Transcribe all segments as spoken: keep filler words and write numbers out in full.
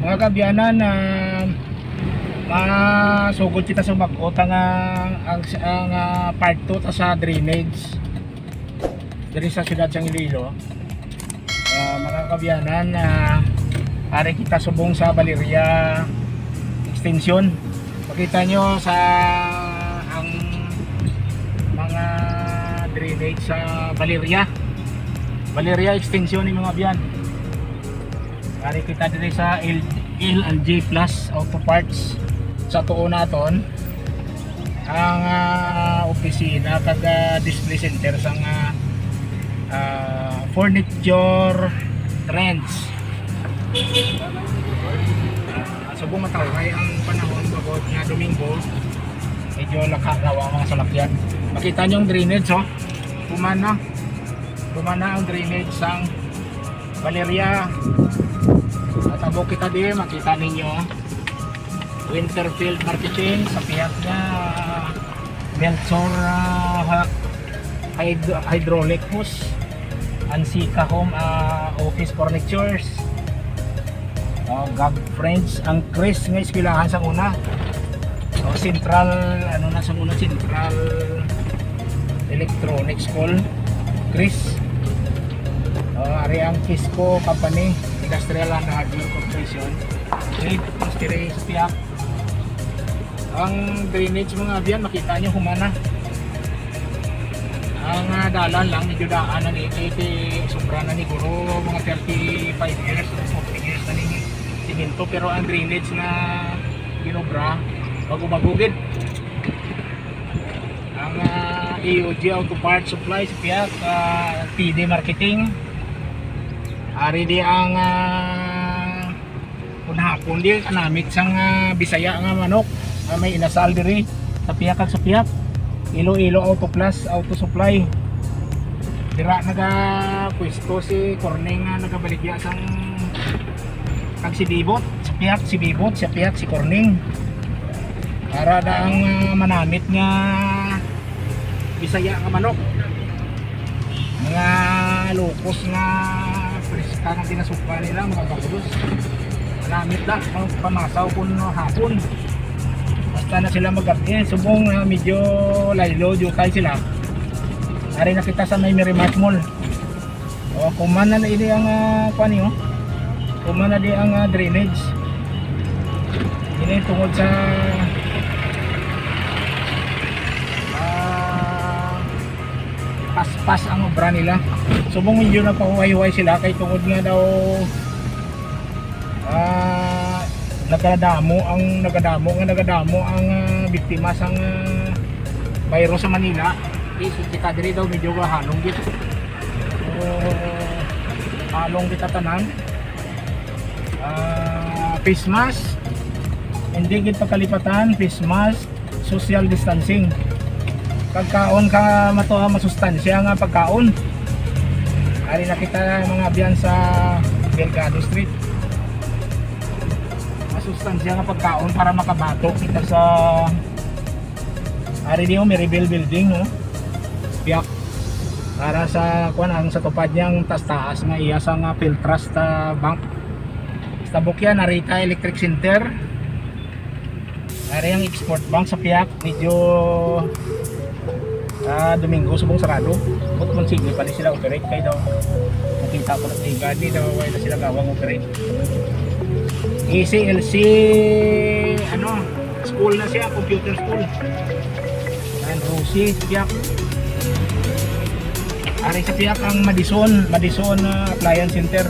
Mga kaabyanan, ah, masugod kita sa mag-ot ang, ah, ang, ang, ah, part two ta sa drainage diri sa siyudad sang Iloilo. Ah, mga kaabyanan, ah, ari kita subong sa Valeria Extension. Makita nyo sa ang mga drainage sa Valeria. Valeria Extension ni mga abyan. Ari kita diri sa L-, L and J Plus Auto Parts. Sa tuo naton ang, ah, opisina kag, ah, display center sang, ah, ah, Furniture Trends. Ah, subong matawhay ang panahon, bag-o nga Domingo, medyo laka raw ang mga salakyan. Makita nyo ang drainage, oh. Human na. Human na ang drainage sang Valeria. At abo kita di, makita ninyo. Winterfield Marketing sa pihak niya. Melchor, ah, ha-, hyd-, hydraulic hose. Ansika Home, ah, office furnitures. Oh, Gag Friends, ang Chris nga eskwelahan sa una. Oh, Central, ano na sa una, Central Electronics School. Chris. Oh, ari ang Kisco Company, Industrial and Hardware Corporation. Trade, Mystery sa pihak. Ang drainage, mga abyan, makita nyo, human na. Ang, ah, dalan lang, medyo daan na ni, kay, kay sobra na ni guro, mga thirty-five years, forty years na ni siminto, pero ang drainage na ginobra, bago-bago gid. Ang, ah, A O G Auto Parts Supply sa pihak, ah, T D Marketing. Ari di ang, ah, kun hapon di kanamit sang, ah, Bisaya nga manok, ah, may inasal diri sa pihak kag sa pihak. Iloilo Auto Plus Auto Supply. Dira nagapwesto si Corning nga nagabaligya sang kag si Bibot, sa pihak si Bibot, sa pihak si Corning. Para da ang, ah, manamit nga Bisaya nga manok. Mga locos nga preska nga ginasuka nila, mga bagdos. Manamit da, pamasaw kun hapon. Basta na sila mag-abdi, subong, ah, medyo laylo, diyo kay sila. Ari na kita sa may Merrimack Mall. O, kuman na ini ang, ah, kuan niyo. Kuman na di ang, ah, drainage. Ini tungod sa, ah, paspas ang obra nila. Subong medyo napahuway-huway sila kay tungod nga daw, ah, nagadamo ang, nagadamo nga nagadamo ang, ah, biktima sang, ah, virus sa Manila. Is kita diri daw medyo halong gid. So, halong kita tanan. Ah, face mask. Hindi gid pagkalipatan, face mask, social distancing. Pagkaon ka matuha masustansya nga pagkaon. Ari na kita, mga abyan, sa Delgado Street. Masustansya nga pagkaon para makabato kita sa, ari niyo, Miribel Building, no? Piyak. Para sa, kuan, ang sa tupad niyang taas-taas nga iya sa nga Piltrust, ah, Bank. Sa tabok yan, Arita Electric Center. Ari ang Export Bank sa piyak, medyo, ah, Domingo, subong sarado. But man, sige pa ni sila operate kay daw. Nakita ko na tiga, di daw, wala sila gawang operate. E C L C, ano, school na siya, computer school. Yan, Rosie, sa piyak. Ari sa piyak ang Madison, Madison, ah, Appliance Center.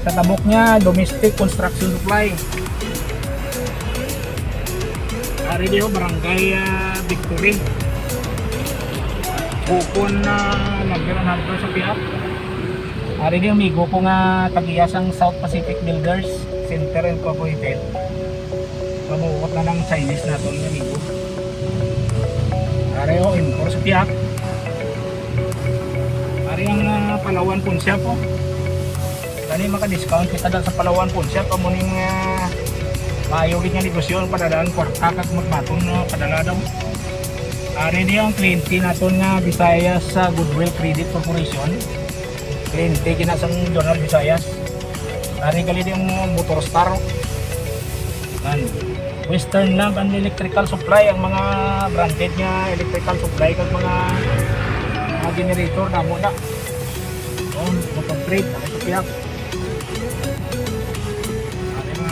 Sa tabok niya, domestic construction supply. Ari diyo, Barangay, ah, Victory. Bukon na number one hundred sa piyak. Ari diyo, amigo ko nga tag-iya sang South Pacific Builders Center Incorporated. Pamuot na ng Chinese naton, amigo. Ari, oh, impor sa piyak. Ari ang, ah, Palawan Pawn Shop, oh. Gani maka-discount kita da sa Palawan Pawn Shop, amo ning, ah, maayo gid nga negosyo ang padadaan kwarta kag magbaton nga padala daw. Ari ni ang kliyente naton nga Visayas sa Goodwill Credit Corporation. Kliyente gina sang Journal Visayas. Ari gali di ang Motor Star. Yan. Western Lamp and Electrical Supply, ang mga branded nga electrical supply kag mga, mga generator, damo na. Oh, motor trade, ako sa piyak. Ari nga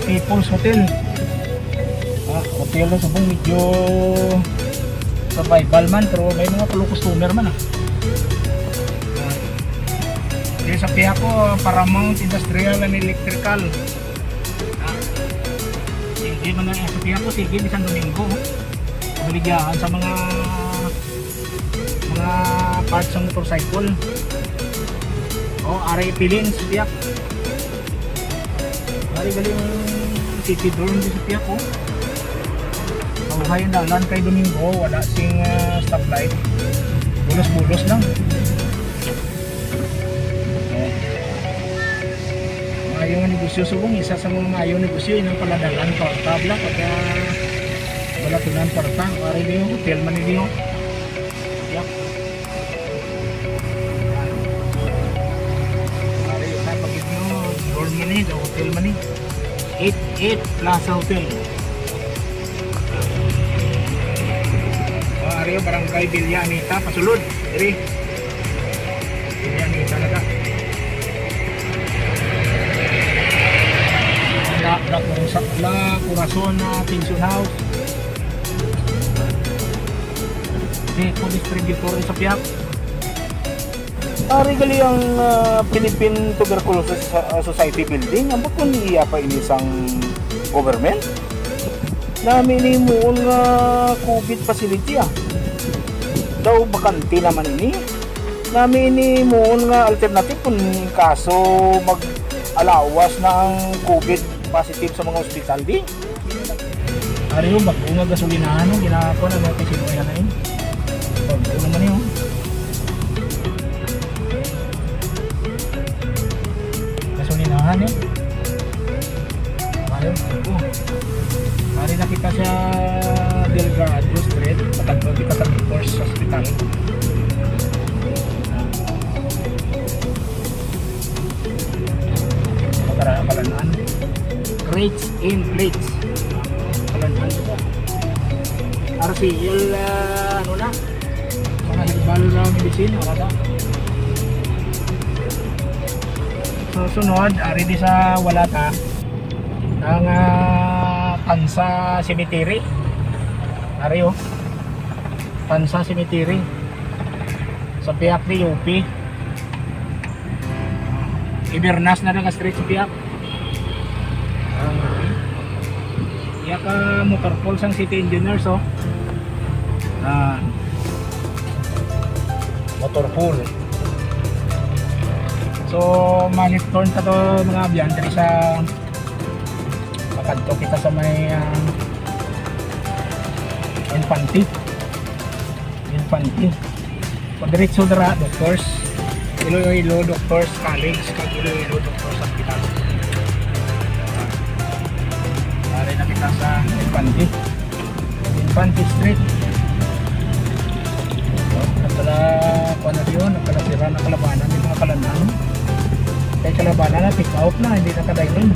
People's Hotel. Ah, hotel na subong, medyo survival man, pero may mga kulo customer man, ah. Ah, diri sa piyak ko, Paramount Industrial and Electrical. Ah, sige man na sa piyak ko, sige, bisan Domingo. Baligyahan sa mga, mga parts sa motorcycle. O, ari pilin sa piyak. Ari galing city drone di sa piyak, oh. Mahuhay ang dalan kay Domingo, wala sing, ah, stoplight. Bulos-bulos lang. Maayo nga negosyo, subong isa sa mga maayo negosyo, inang paladalan kwarta, bla, pagka wala tunan kwarta, ari di yung hotel man ni, oh. Yak. Ari, isa pa gid, no, dorm man ni, hotel man ni. Eight eight Plaza Hotel. Ah, ari, Barangay Villa Anita, pasulod. Diri. Diri ang isa na ka. La, La Corazon, La Corazon, ah, Pension House. Di ko distributor sa piyak. Ari gali ang, ah, Philippine Tuberculosis, ah, Society Building. Ambot kung iya pa ini sang government. Nami ini muon nga COVID facility, ah. Daw bakante naman ini. Nami ini muon nga alternative kung kaso mag-alawas na ang COVID positive sa mga ospital, di? Ari, oh, bag-o nga gasolinahan, oh, ginakuha na natin si Noy, ano yun? Bag-o naman yun. Gasolinahan, eh. Ayun, oh. Ari na kita sa Delgado Street, patagpag kita sa Doctors Hospital. Para kalanaan. Crates and plates. Kalanaan ko. R C L, ah, ano na? Mga herbal na medicine, wala na. So, sunod, ari di sa Walata. Ang, ah, Tansa Cemetery. Ari, oh. Tansa Cemetery. Sa piyak ni U P. Ibernas na nga street sa piyak. Ang iya ka motor pool sang city engineers, oh. Ah. Motor pool. So, ma-left turn ta to, mga abyan, diri sa, makadto kita sa may, ah, Infante. Infante. Padiretso dira, Doctors. Iloilo Doctors College kag Iloilo Doctors Hospital. Ari na kita sa Infante. Infante Street. Nagkala, kuwan na yun, nagkalasira na kalabanan yung mga kalanan. Kay kalabanan na, take out na, hindi na kadayon.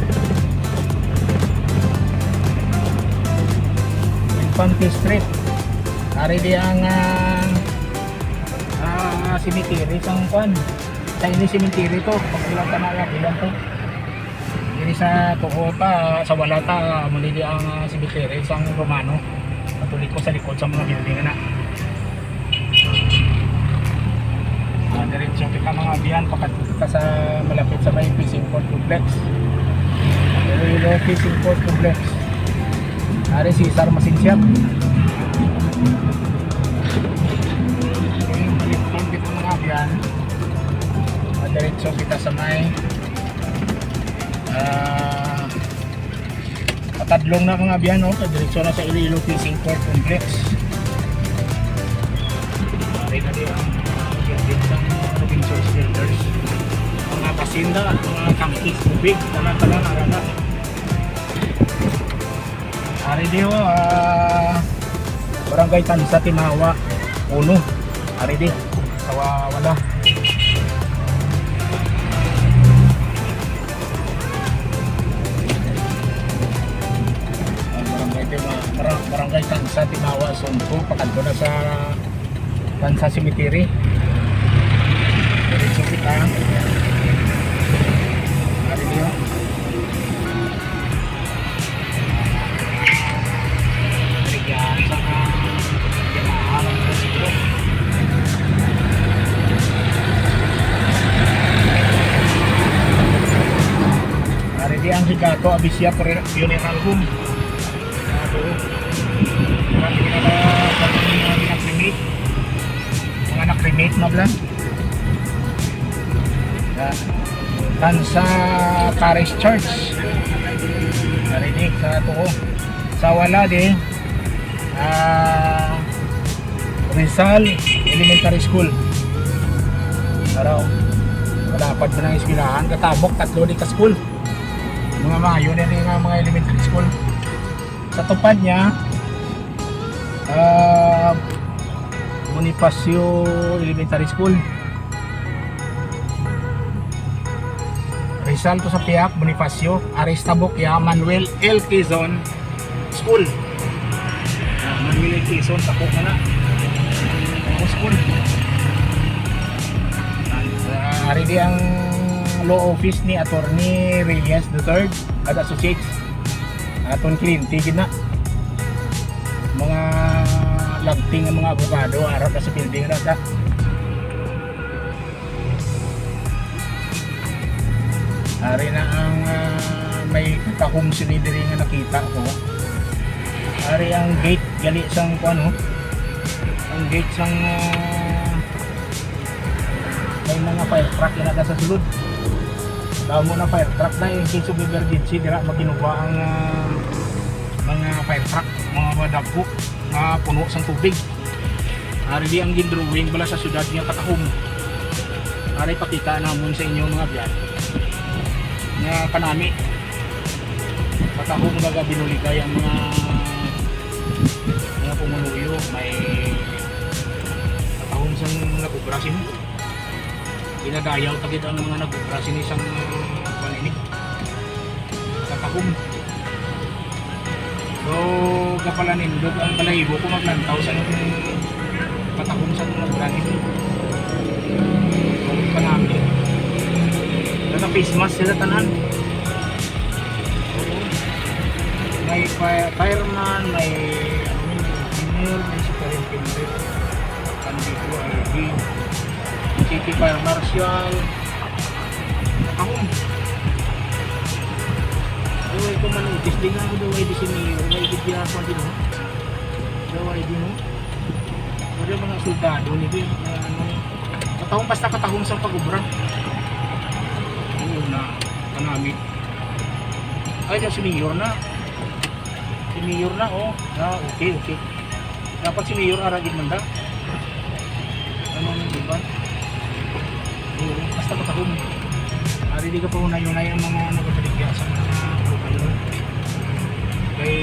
Infante Street. Ari di ang, ah, ah, cemetery sang kwan. Sa ini cemetery to, pag ilang ka na, ilang to. Diri sa tuo ta, sa Walata, muli di ang, ah, cemetery sang Romano. Katoliko sa likod sa mga building na. Ah, diretso kita, mga abyan, pakadto kita sa malapit sa may Fishing Port Complex. Iloilo Fishing Port Complex. Ari si Sir Masinsiak. Baliktad kita, mga abyan. Ah, diretso kita sa may, ah, patadlong na, mga abyan, no? Sa direksyon na sa Iloilo Fishing Port Complex. Ari na di ang, ah, building sang Provincial Shelters. Mga pasinda at mga tangkis tubig, tanan-tanan, ara na. Ari di, oh, ah, Barangay Tansa, Timawa, uno. Ari di, sa Wa-, Wala. Sunto, pakadto na sa Tansa Cemetery. Diretso kita. Ari niyo. Ari yan sa, ah, yan, ah, alam ko siguro. Ari di ang Higato Abisya Funeral Home. Ato. Mga, mga, mga cremate. Mga na-cremate, mablan. Yan. Tan sa Parish Church. Narinig sa ato, oh. Sa wala di, ah, Rizal Elementary School. Araw. Malapad na ang eskwelahan. Katabok, tatlo di ka school. Mga maayo na ni nga mga elementary school. Sa tupad niya, ah, Bonifacio Elementary School. Rizal to sa Piak, Bonifacio, Aris Tabok ya, Manuel L. Quezon School. Ah, Manuel L. Quezon, tako na na. Ang school. Ah, ari di ang law office ni Attorney Reyes the third and Associates. Aton kliyente gid na. Mga lagting nga mga abogado, harap na sa building na ta. Ari na ang, ah, may katahom sini diri nga nakita ko. Ari ang gate gali sang kuan, oh. Ang gate sang, ah, may mga fire truck na sa sulod. Damo na fire truck na in case of emergency, dira maginuba ang, ah, mga fire truck, mga madagko nga puno sang tubig. Ari di ang gindrawing bala sa syudad nga katahom. Ari pakita namon sa inyo mga biyan nga kanami. Katahom nga gabinuligay ang mga, mga pumuluyo. May katahom sang nag-obra sini. Ginadayaw ta gid ang mga nag-obra sini sang, ah, kuan ini. Sa tahom. So, gapalanindog ang balahibo ko maglantaw sa nung patahom sa mga obra ini. Kanami. Naka-face mask sila tanan. May fi-, fireman, may, ano, may engineer, may superintendent. Nandito, I D. City Fire Marshal. Ako. Ay, ko man notice, di nga daw ay di si Mayor, ay di siya pa din, no? Daw ay di, no? Wala mga soldado ni din, na ano, katahom, basta katahom sa pag-ubra. Oo na, kanami. Ay, daw si Mayor na. Si Mayor na, oh. Ah, okay, okay. Dapat si Mayor ara gid man da. Ano ang iban? Oo, basta patahom. Ari di ka pa unay-unay ang mga nagabaligya sa mga ano. Kay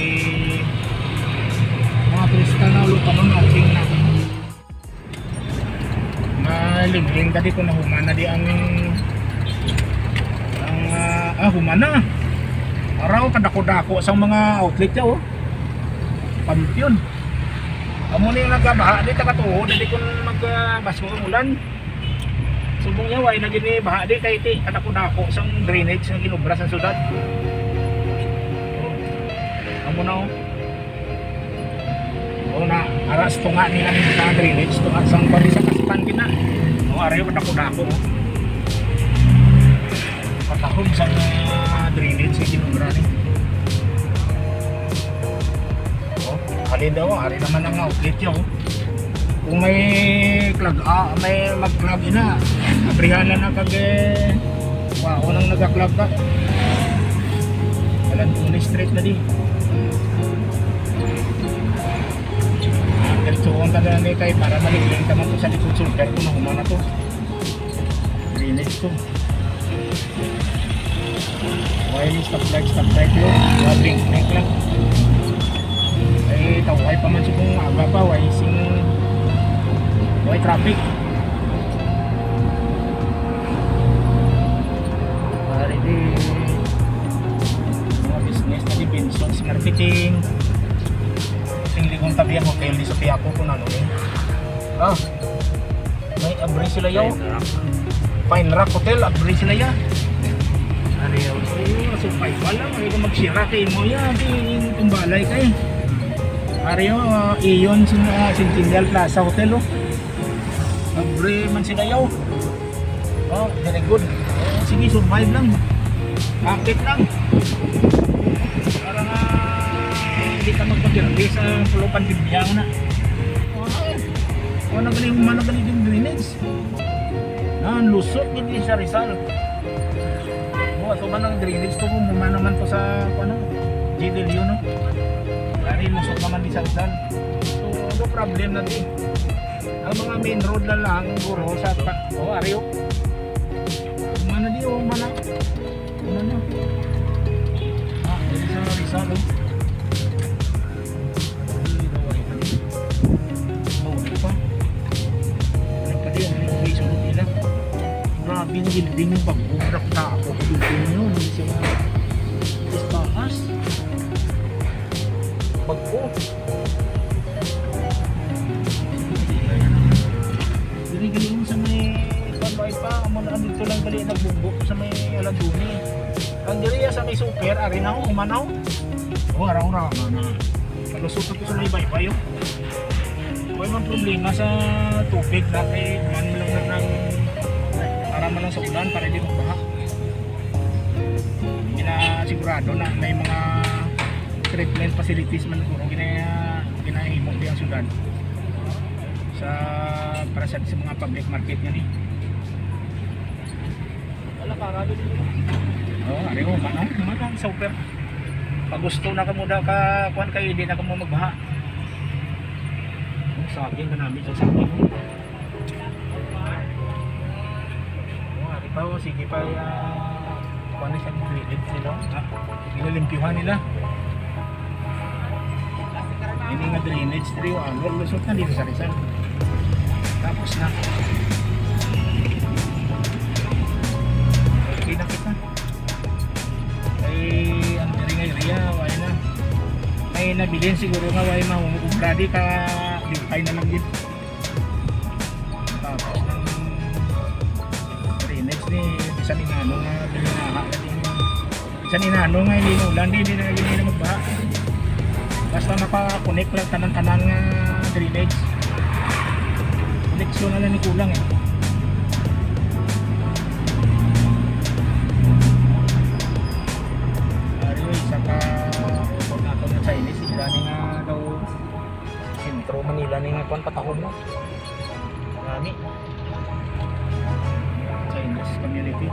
mga turista na ulo pa nun, ating na. Malibling ka di kung nahuman na di ang, ang, ah, ah, human na. Araw, kadako-dako sang mga outlet ya, oh. Pampiyon. Amo ni nagabaha di, taga tuod, di kun mag, ah, basmo ang ulan. Subong niya, way na gini baha di, kay ti, kadako-dako sang drainage nga ginubra sa syudad. Amo na, oh. O na, aras to nga nila ni sa drainage, to nga sang bali sa kastan gina. O, arayo, kadako-dako, oh. Patahom sa, ah, drainage nga ginubra ni. Oh, halin daw, ari naman ang outlet niya, oh. Kung may clog, ah, may mag-clog ina, abrihan na na kag, eh, wa, unang nagaklag ka. Alam ko, straight na di. Ah, diretso ang taga ni kay para maligling ka man to sa likod shoulder ko, nahuman na to. Drainage to. Why ni stoplight, stoplight yun? Why blink, blink lang? Ay, tawhay pa man sa kung aga pa, why sing, why traffic? Pare di, mga business na di, Benson's Marketing. Sing ligon tabi ako. Hotel di sa Quiapo kung ano ni. Ah. May abri sila yaw. Fine Rock. Fine Rock Hotel, abri sila ya. Ano yaw? Ay, survival lang. Ay, kung magsira kay mo ya, di tumbalay kay. Ari yaw, ah, iyon sa, ah, Centennial Plaza Hotel, oh. Abri man sila yaw. Oh, very good. Sige, survive lang. Akit lang. Para nga hindi ka magpapirdi sa pulo pandemya na. Oh, oh, nagaling, humana galing yung drainage. Ah, lusot gid ni sa Rizal. Oh, ato man ang drainage to, humana man to sa, ano, G W, no? Dari lusot naman di sa Rizal. So, no problem na di. Ang mga main road na lang, guro, sa pa-, oh, ari, oh. Humana di, oh, humana. Ano na? Ah, dito sa Rizal, oh. Oh, di pa. Ano pa di? Ano yung may sunod nila? Grabe yung building yung pag-ubrak na ako. Building yun. Yung sa mga taas. Bag-o. Diri gali mo sa may kuan, may pa, amo na dito lang gali nagbugbo sa may Aladoni. Ang diri sa may super, ari na ho, umanaw. Oh, araw-araw na. Palusot ako sa may baybay, oh. Wala man problema sa tubig na kay man lang na ng para man lang sa ulan, para di magbaha. Hindi na sigurado na may mga treatment facilities man siguro gina-, ginahimo di ang syudad sa, para sa, sa mga public market nga ni. Wala ka, grabe din. Oh, ari ko, ano? Ano ang super? Pag gusto na kamo da ka, kuan kay hindi na kamo magbaha. Ang saging na namin sa saging. Oh, ari pa, oh, sige pa, ah, kuan na siya, credit nila. Ah, ginalimpyuhan nila. Ini nga drainage, three, ah, lusot na dito sa Rizal. Tapos na. Okay na kita. Ay, ang diri nga area, wala na. Ay, nabilin siguro nga, wala mahumog. Grabe ka, lipay na lang yun. Tapos ng drainage ni, bisan inano nga, binaha na din. Bisan inano nga, hindi na ulan, hindi na, hindi na magbaha. Basta naka-connect lang tanan-tanan nga drainage. Koneksyon na lang ni kulang eh. Ari, isa ka airport nato nga Chinese, sila ni nga daw sentro Manila ni nga kuan, patahon mo. Nami. Chinese community.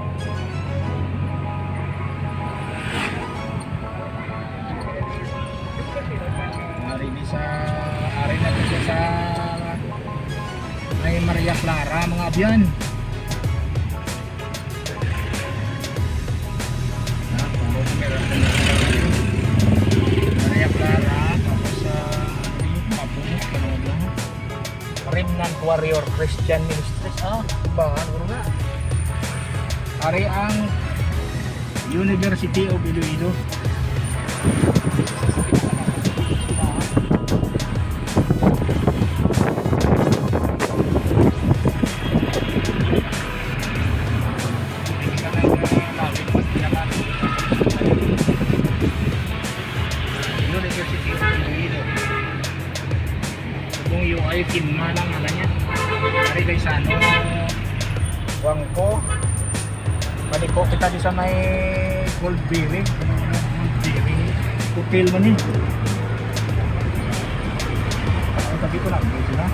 Ari ni sa, ari na dito sa may Maria Clara, mga abyan. Maria Clara, tapos sa, ano yun, Mabunok, ano lang. Remnant Warrior Christian Ministries. Ah, ba, ano na? Ari ang University of Iloilo. University of Iloilo. Kung U I, Kinma lang, ano niya. Ari kay Sano, Wangko. Balik ko kita di sa may Goldberry. Goldberry. Hotel man eh. Ang tabi ko lang, dito na.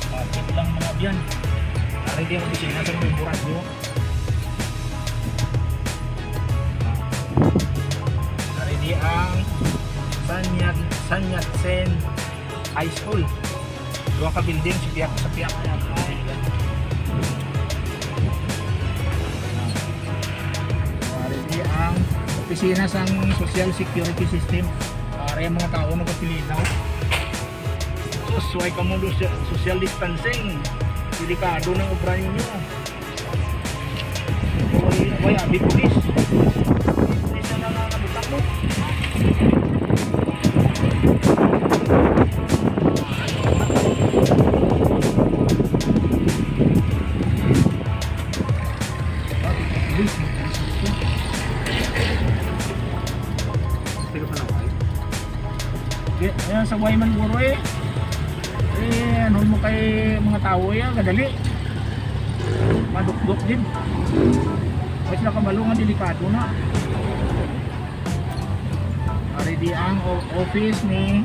Kapit lang, mga abyan. Ari di ang opisina sa may Buradyo. Ari di ang San Yat-, San Yat-sen High School. Duha ka building, sa piyak, sa piyak. Ari di ang opisina sang Social Security System. Kaya mga tao nagapilinaw. Sus, way kamo do-, social distancing. Delikado ng obra ninyo. Way, way, abi, pulis. Pulis na lang ang nabutang mo. Pulis. Pero pa lang, ay. Di, ayan, sa Guayman, guro, eh. Eh, ano mo kay mga tao, eh, kadali. Madukdok din. Ay, sila kabalo nga delikado na. Ari di ang o-, office ni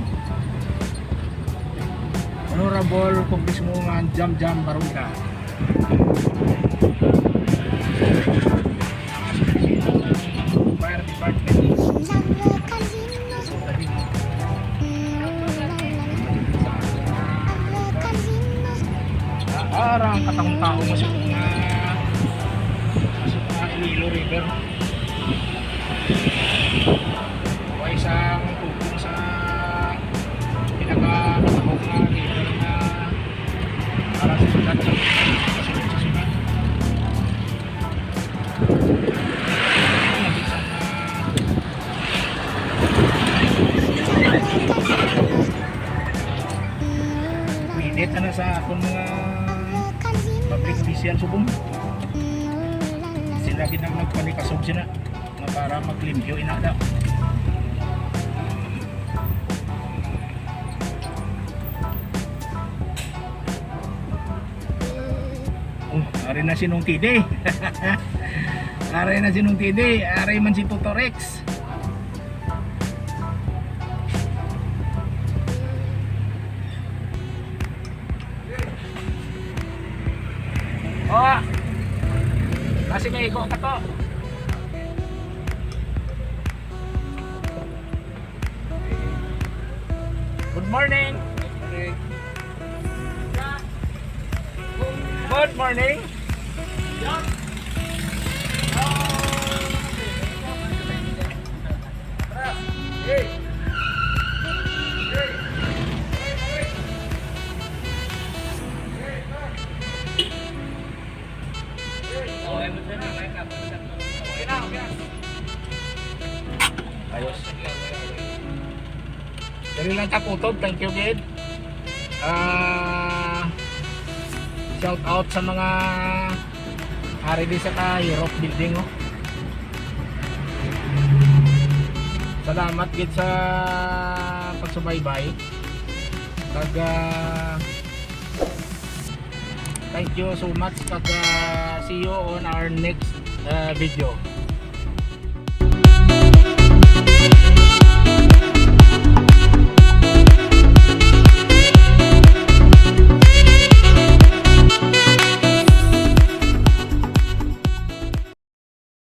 Honorable Congresswoman Jam Jam Barunca. Fire department. Parang katang tao masuk na, masuk na Iloilo River. Way sang tubong sa pinakamatahog nga river nga para sa syudad, sa, sa syudad. Minit na sa akon mga public official subong. Sila gid ang nagpanikasog sila nga para maglimpyo ina da. Oh, ari na si Nong T D. Ari na si Nong T D. Ari man si Toto Rex. Oh. Kasi may igo ka to. Good morning. Good morning. Ayos. Dali lang ta kutob. Thank you, gid. Ah, shout out sa mga ari di sa ka Europe building, oh. Salamat gid sa pagsubaybay. Kag, ah, thank you so much. Kag, ah, see you on our next, ah, video.